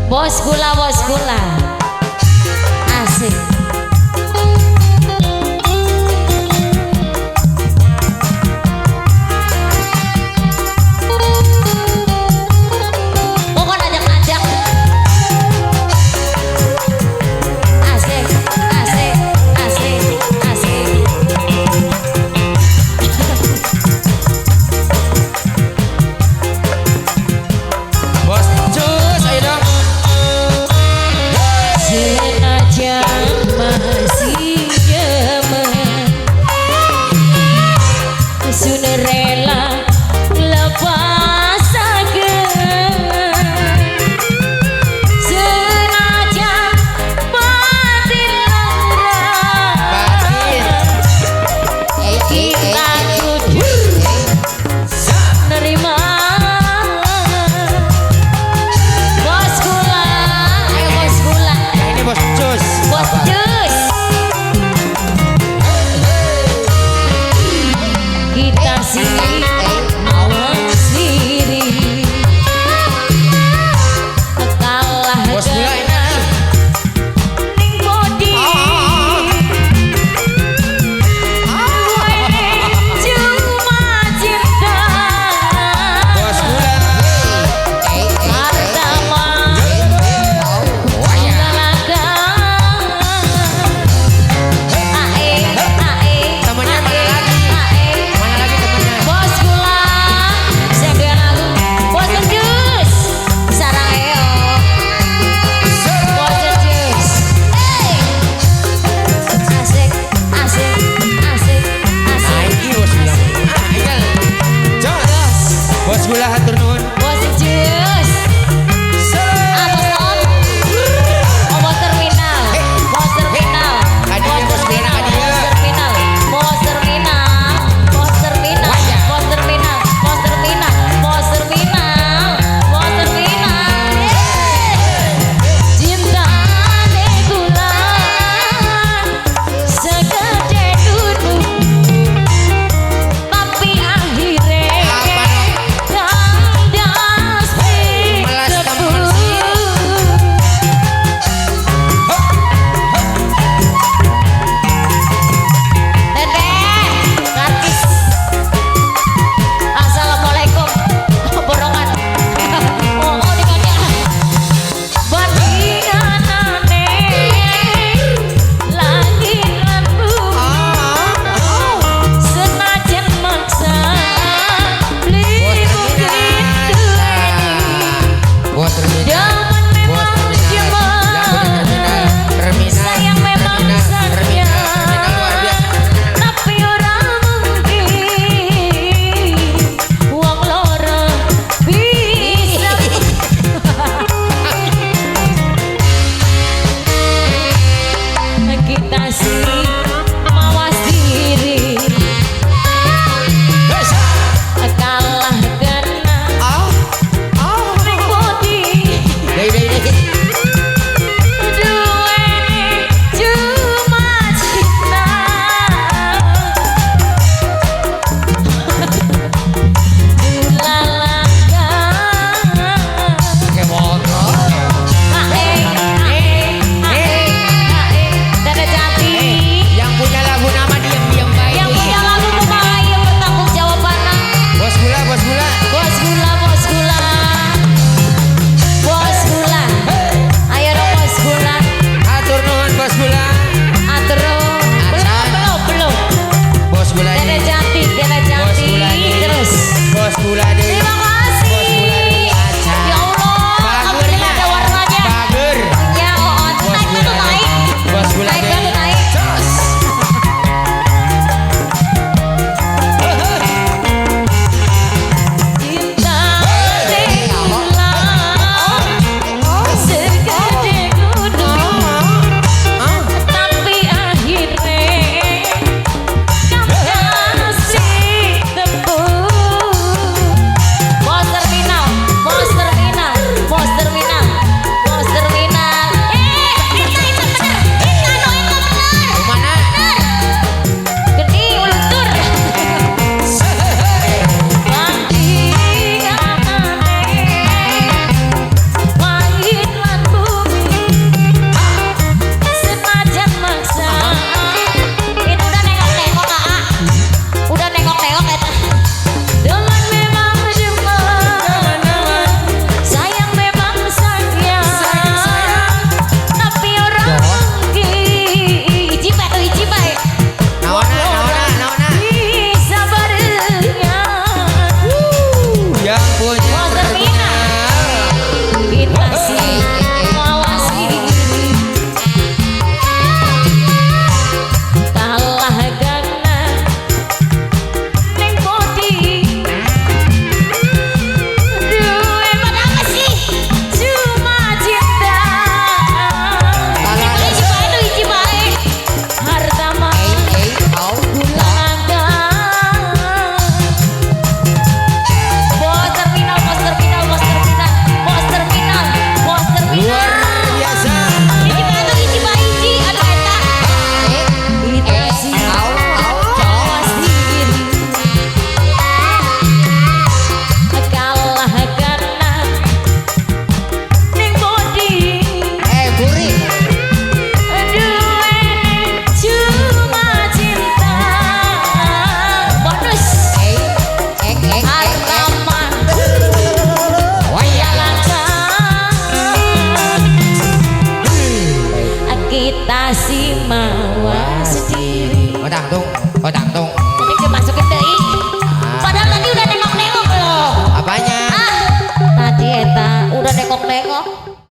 Bos gula, bos gula. Asik. Pokoknya ajak-ajak. Asik, asik, asik, asik. Bos cus, ayo dong. Senajan masih demen, sun rela lepasaken. Senajan batin lara, kita kudu nerima. Bos gula, ayo bos gula. Nah, ini bos cus. Bos cus. Kita sih mawas diri, kalah Bos gula enak. Ning body. Cuma cinta. Bos gula. Harta mah kalahkan. Ae, ae, Temennya mana ae, lagi? ae. Mana lagi temennya? Bos gula, saya lagu. Bos jus, sarang eo. Bos jus, hey. Asik, asik, asik, asik. Nah, ini bos gula. Ah, iya. Jos. Bos gula hatur nuhun. Bos jus, ah bos naon? Oh bos terminal, bos terminal, Hadiah, bos bos gula, terminal, hadiah. bos terminal, bos terminal, bos terminal, bos terminal, bos terminal, bos terminal, bos terminal. Cintane kula segede gunung, tapi akhire kandas Melas temen sih. Teteh, gratis. Assalamualaikum. Borongan. Oh, oh, di mana? Bandinganane langit lan bumi. Senajan maksa beli mungkin duweni. Bos terminal. Demen Bos memang terminal. Yang punya terminal. Terminal. Sayang memang Terminal. sayang. Terminal. Terminal luar biasa. Tapi ora mungkin wong loro bisa. Kita sih mawas diri, Bisa. kalah kena Ah. Ah. ning bodi. Kasih mawas diri. Otang tung, otang tung.